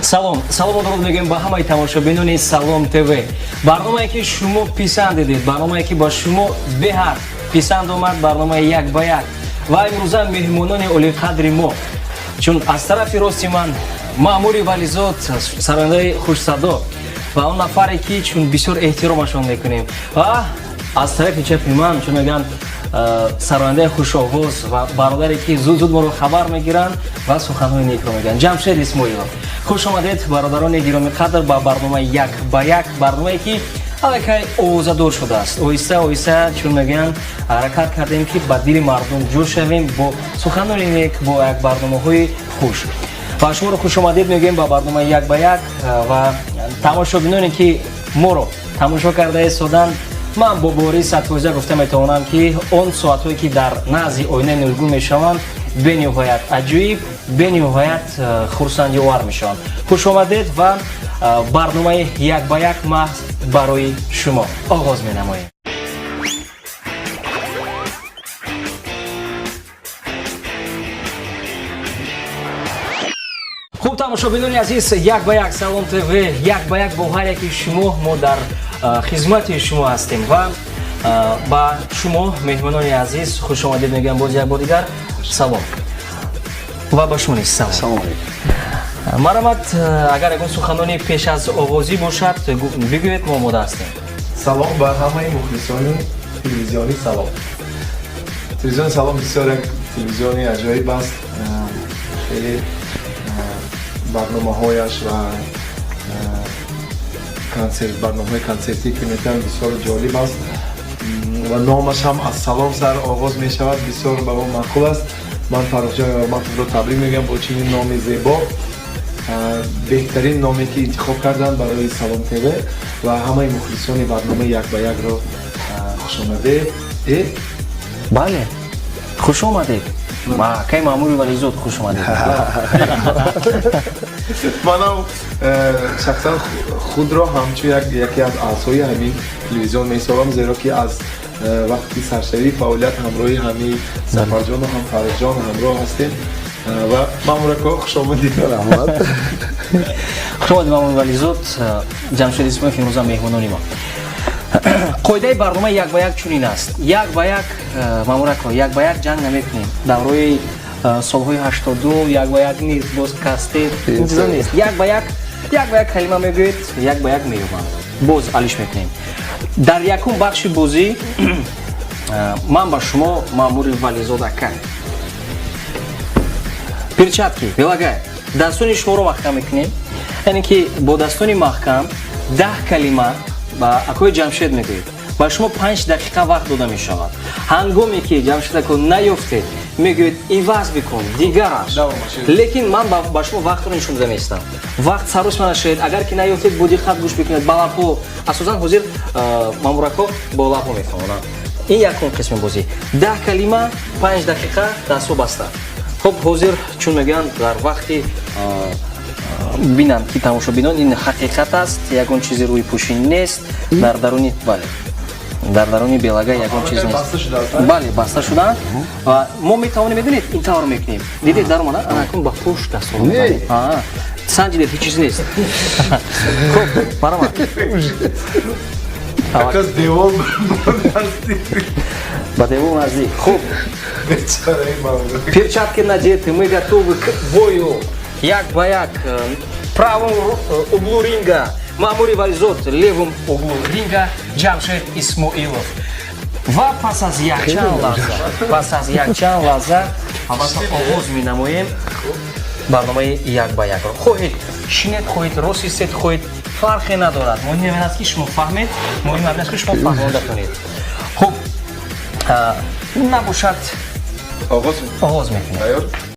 Салом, салому дуруд мегӯем ба ҳамаи тамошобинони Салом ТВ. Барномае, ки шумо писандидед, барномае, ки ба шумо беҳад писанд омад, барномаи «Як ба як». Ва имрӯза меҳмонони олиқадри мо, чун аз тарафи рости ман Маъмури Вализод, сарояндаи хушсадо ва он нафаре, ки чун бисёр эҳтиромашон мекунем, ва аз тарафи чапи ман, чун мегӯянд, сарояндаи хушовоз ва бародаре, ки зуд зуд моро хабар мегиранд ва суханҳои некро мегӯянд, Ҷамшед Исмоилов. Хуш омадед, бародарони гиромиқадр, ба барномаи «Як ба як», барномае, ки аллакай овозадор шудааст. Оҳиста оҳиста, чун мегӯянд, ҳаракат кардем, ки ба дили мардум ҷӯр шавем бо суханони нек, бо як барномаҳои хуш. Ва шуморо хушомадед мегӯем ба барномаи «Як ба як». Ва тамошобиноне, ки моро тамошо карда истоданд, ман бо боварии 100% гуфта метавонам, ки он соатҳое, ки дар назди оинаи нургун мешаванд, бениҳоят аҷоиб, бениҳоят хурсандиовар мешаванд. Хушомадед ва барномаи «Як ба як» маҳз барои шумо оғоз менамоем. Хуб, тамошобинони азиз, «Як ба як», Салом ТВ, як ба як бо ҳар яки шумо мо дар хизмати шумо ҳастем. Ва ба шумо, меҳмонони азиз, хушомадед мегӯям боз як бор дигар. Салом ва ба шумо низ салом. Салом алейкум. Марҳамат, агар ягон суханони пеш аз оғозӣ бошад, бигӯед, мо омода ҳастем. Салом ба ҳамаи мухлисони телевизиони Салом. Телевизиони Салом бисёр як телевизиони аҷоиб аст. Хеле барномаҳояш ва консерт, барномаҳои консертӣ, ки метавонад, бисёр ҷолиб аст ва номаш ҳам аз салом сар оғоз мешавад, бисёр ба мо маъқул аст. Ман Фаррухҷон Ёрматовро табрик мегӯям бо чунин номи зебо, беҳтарин номе, ки интихоб карданд барои Салом ТВ. Ва ҳамаи мухлисони барномаи «Як ба якро» хушомадед. Бале, хуш омадед, акай Маъмури Вализод, хуш омадед. Манам шахсан худро ҳамчун яке аз аъзои ҳамин телевизион меҳисобам, зеро ки аз вақти саршавии фаъолият ҳамроҳи ҳамин Сафарҷону ҳам Фаррухҷон ҳамроҳ ҳастем. Ва Маъмурако, хушомадед. Раҳмат. Хуш омадед, Маъмури Вализод, Ҷамшед Исмоилов, имрӯза меҳмонони мо. Қоидаи барномаи «Як ба як» чунин аст: як ба як, Маъмурако, як ба як ҷанг намекунем. Давраи солҳои 82 як ба як нест, боз кастет, ин чизо нест. Як ба як, як ба як калима мегӯед, як ба як меёбанд, боз алиш мекунем. Дар якум бахши бозӣ ман ба шумо, Маъмури Вализод ака, перчатки, белагай, дастони шуморо маҳкам мекунем, яъне ки бо дастони маҳкам 10 калима ба акои Ҷамшед мегӯед. Ба шумо 5 дақиқа вақт дода мешавад. Ҳангоме ки, Ҷамшед ако, наёфтед, мегӯед: «Иваз бикун, дигараш». Лекин ман ба шумо вақтро нишон дода меистам. Вақт сарос нашавед. Агар ки наёфтед, бо диққат гӯш бикунед, ба лабҳо, асосан ҳозир Мамурако бо лабҳо мефаҳмонанд. Ин якум қисми бозӣ: 10 калима, 5 дақиқа, дастҳо баста. Хуб, ҳозир, чун мегӯянд, дар вақти бинанд, ки тамошобинон, ин ҳақиқат аст, ягон чизи рӯйпӯшӣ нест дар даруни, бале, дар даруни белага ягон чиз нест. Бале, баста шудаанд. Ва мо метавонем, медонед, ин тавр мекунем. Дидед, даромада, анакун ба пушт дастҳоро санҷидед, ҳеҷ чиз нест. Хуб, баромад. Девол. Ба девол наздик. Хуб, перчатки надеты, мы готовы к бою. «Як ба як». Правом углу ринга Маъмури Вализод, левом углу ринга Ҷамшед Исмоилов. Ва пас аз якчанд лаҳза албатта оғоз менамоем барномаи «Як ба якро». Хоҳед шинед, хоҳед рост истед, хоҳед, фарқе надорад. Муҳим ин аст, ки шумо фаҳмед, муҳим ин аст, ки шумо фаҳмонда кунед. Хуб, набошад, оғоз мекунем.